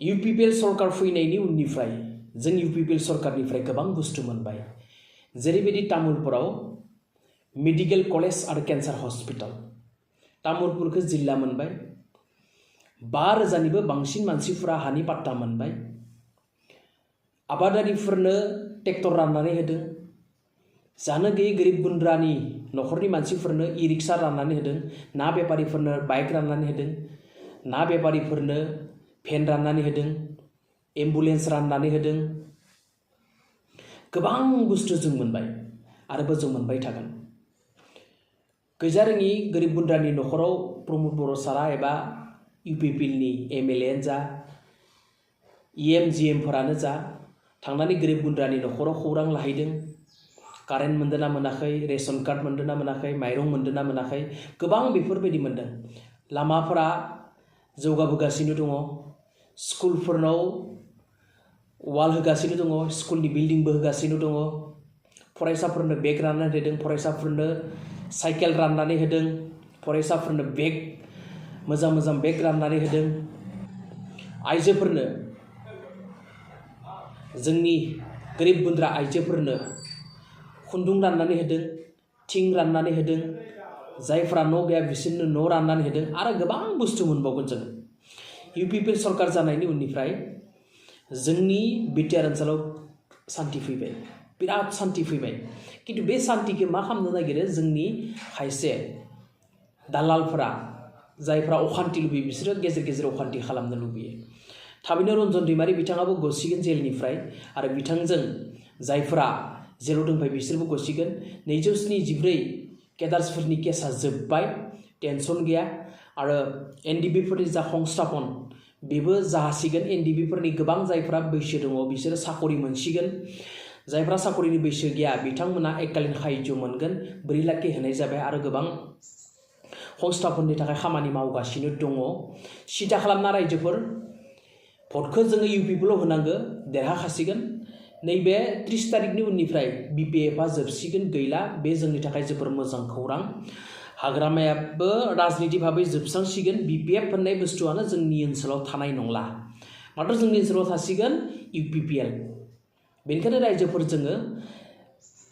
UPPL सरकार फैनायनि उननिफ्राय जों UPPL सरकारनिफ्राय गोबां बुस्थु मोनबाय जेरैबायदि तामुलपुराव मेडिकेल कलेज आरो केन्सार हस्पिटाल तामुलपुरखौ जिल्ला मोनबाय 5,000निबो बांसिन मानसिफोरा हानि पाट्टा मोनबाय आबादारिफोरनो ट्रेक्टर राननानै होदों जानो गैयै गोरिब गुन्द्रानि नखरनि मानसिफोरनो ई-रिक्शा राननानै होदों ना बेपारिफोरनो बाइक राननानै होदों ना बेपारिफोरनो भेन राननानै होदों एम्बुलेन्स राननानै होदों गोबां बुस्थु जों मोनबाय आरोबो जों मोनबाय थागोन गैजारोङि गोरिब गुन्द्रानि नखराव प्रमद बर' सारा एबा UPPLनि MLAयानो जा EM GM फोरानो जा थांनानै गोरिब गुन्द्रानि नखराव खौरां लाहैदों कारेन्ट मोनदोंना मोनाखै रेशन कार्ड मोनदोंना मोनाखै माइरं मोनदोंना मोनाखै गोबां बेफोरबायदि मोनदों लामाफोरा जौगाबोगासिनो दङ स्कुलफोरनाव वाल होगासिनो दङ स्कुलनि बिल्डिंबो होगासिनो दङ फरायसाफोरनो बेग राननानै होदों फरायसाफोरनो साइकेल राननानै होदों फरायसाफोरनो बेग मोजां मोजां बेग राननानै होदों आइजोफोरनो जोंनि गोरिब गुन्द्रा आइजोफोरनो खुन्दुं राननानै होदों थिं राननानै होदों जायफ्रा न' गैया बिसोरनो न' राननानै होदों आरो गोबां बुस्थु मोनबावगोन जों UPPL सरकार जानायनि उननिफ्राय जोंनि BTR ओनसोलाव सान्ति फैबाय बिराद सान्ति फैबाय किन्तु बे सान्तिखौ मा खालामनो नागिरो जोंनि खायसे दालालफोरा जायफ्रा अखान्ति लुबैयो बिसोरो गेजेर गेजेर अखान्ति खालामनो लुबैयो थाबैनो रन्जन दैमारि बिथाङाबो गसिगोन जेलनिफ्राय आरो बिथांजों जायफ्रा जेराव दंफायो बिसोरबो गसिगोन 274 केडार्सफोरनि केसा जोब्बाय टेनसन गैया आरो NDBफोरनि जा संस्थापन बेबो जासिगोन NDBफोरनि गोबां जायफ्रा बैसो दङ बिसोरो साकरि मोनसिगोन जायफ्रा साकरिनि बैसो गैया बिथांमोना एककालीन खायज्य मोनगोन 4 लाख होनाय जाबाय आरो गोबां संस्थापननि थाखाय खामानि मावगासिनो दङ सिदा खालामना रायजोफोर भटखौ जोङो UPPLआव होनांगो देरहाखासिगोन नैबे 30 तारिखनि उननिफ्राय BPFआ जोबसिगोन गैला बे जोंनि थाखाय जोबोर मोजां खौरां हाग्रामायाबो राजनीति भाबै जोबस्रांसिगोन BPF होननाय बुस्थुआनो जोंनि ओनसोलाव थानाय नंला मात्र जोंनि ओनसोलाव थासिगोन UPPL बेनिखायनो रायजोफोर जोङो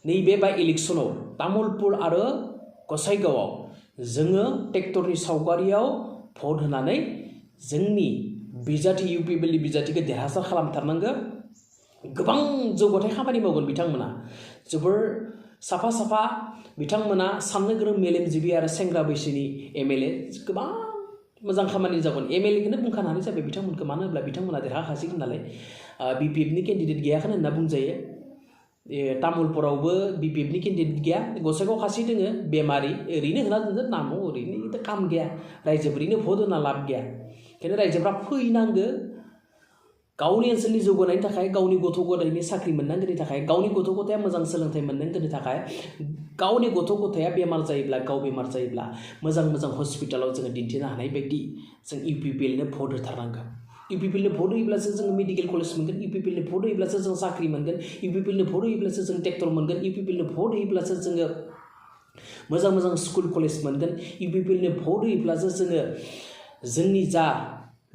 नैबे बाय इलेक्सनाव तामुलपुर आरो गसाइगावआव जोङो ट्रेक्टरनि सावगारियाव भट होनानै जोंनि बिजाथि UPPLनि बिजाथिखौ देरहासार खालामथारनांगौ गोबां जौगाथाय खामानि मावगोन बिथांमोना जोबोर साफा साफा बिथांमोना साननो गोरों मेलेमजिबि आरो सेंग्रा बैसोनि MLA गोबां मोजां खामानि जागोन MLAखौनो बुंखानानै जाबाय बिथांमोनखौ मानो होनब्ला बिथांमोना देरहाखासिगोन नालाय BPFनि केन्डिडेट गैयाखौनो होनना बुंजायो तामुलपुरावबो BPFनि केन्डिडेट गैया गसाइगाव खासि दोङो बेमारि ओरैनो होना दोनदो नामाव ओरैनो काम गैया रायजोफोर ओरैनो भट होना लाब गैया ओंखायनो रायजोफ्रा फैनांगो गावनि ओनसोलनि जौगानायनि थाखाय गावनि गथ' गथायनि साख्रि मोननांगौनि थाखाय गावनि गथ' गथाया मोजां सोलोंथाइ मोननांगौनि थाखाय गावनि गथ' गथाया बेमार जायोब्ला गाव बेमार जायोब्ला मोजां मोजां हस्पिटालाव जोङो दिन्थिनो हानाय बायदि जों UPPLनो भट होथारनांगौ UPPLनो भट होयोब्लासो जोङो मेडिकेल कलेज मोनगोन UPPLनो भट होयोब्लासो जों साख्रि मोनगोन UPPLनो भट होयोब्लासो जों ट्रेक्टर मोनगोन UPPLनो भट होयोब्लासो जोङो मोजां मोजां स्कुल कलेज मोनगोन UPPLनो भट होयोब्लासो जोङो जोंनि जा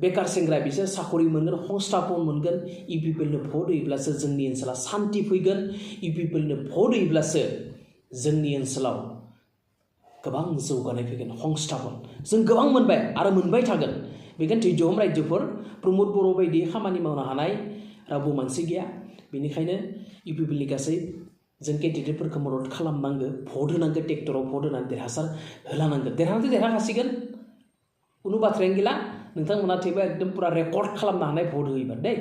बेकार सेंग्रा बिसोर साकरि मोनगोन संस्थापन मोनगोन UPPLनो भट होयोब्लासो जोंनि ओनसोला सान्ति फैगोन UPPLनो भट होयोब्लासो जोंनि ओनसोलाव गोबां जौगानाय फैगोन संस्थापन जों गोबां मोनबाय आरो मोनबाय थागोन बेखायनो धैर्यहम रायजोफोर प्रमद बर' बायदि खामानि मावनो हानाय रावबो मानसि गैया बेनिखायनो UPPLनि गासै जों केन्डिडेटफोरखौ मदद खालामनांगौ भट होनांगौ ट्रेक्टराव भट होनानै देरहासार होलांनांगौ देरहानानै देरहाखासिगोन कुनु बाथ्रायानो गैला नोंथांमोना थेवबो एकदम पुरा रेकर्ड खालामनो हानाय भट होयोबा दे